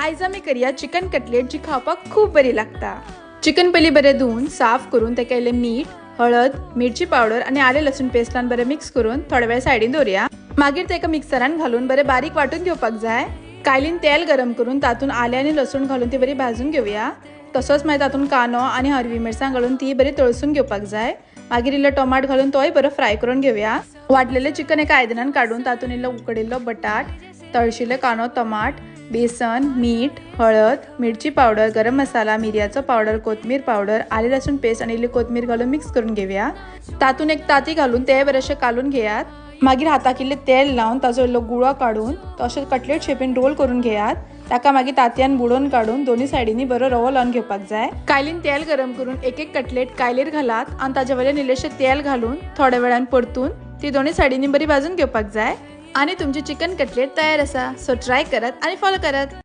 आयज आमी करया चिकन कटलेट, जी खावपाक खूब बरी लागता. चिकन पयलीं बरें धुवन साफ करून ताका इल्लें मीठ, हळद, मिरची पावडर आनी आलें लसूण पेस्टान बरें मिक्स करून थोडे वेळ सायडीन दवरया. मागीर तेका मिक्सरान घालून बरें बारीक वांटून घेवपाक जाय. कायलीन तेल गरम करून तातूंत आलें आनी लसूण घालून ती बरी भाजून घेवया. तसोच मागीर तातूंत कांदो आनी हरवी मिरसांग घालून ती बरी तळसून घेवपाक जाय. मागीर इल्लो टमाट घालून तोय बरो फ्राय करून घेवया. वांटलेलें चिकन एका आयदनान काडून तातूंत इल्लो उकडिल्लो बटाट, तळशिल्लो कांदो, टमाट, बेसन, मीठ, हळद, मिरची पावडर, गरम मसाला, मिरयाचो पावडर, कोथमीर पावडर, आलें लसूण पेस्ट आनी इल्ली कोथमीर घालून मिक्स करून घेवया. तातूंत एक तांती घालून तें बरेंशें कालून घेयात. मागीर हाताक इल्लें तेल लावन ताजो इल्लो गुळो काडून तो अशें कटलेट शेपीन रोल करून घेयात. ताका मागीर तांतयान बुडोवन काडून दोनूय सायडींनी बरो रवो लावन घेवपाक जाय. कायलीन तेल गरम करून एक एक कटलेट कायलीर घालात आनी ताजे वयल्यान इल्लेशें तेल घालून थोड्या वेळान परतून ती दोनूय सायडींनी बरी भाजून घेवपाक जाय आनी तुमची चिकन कटलेट तयार आसा. सो ट्राय करात आनी फॉलो करात.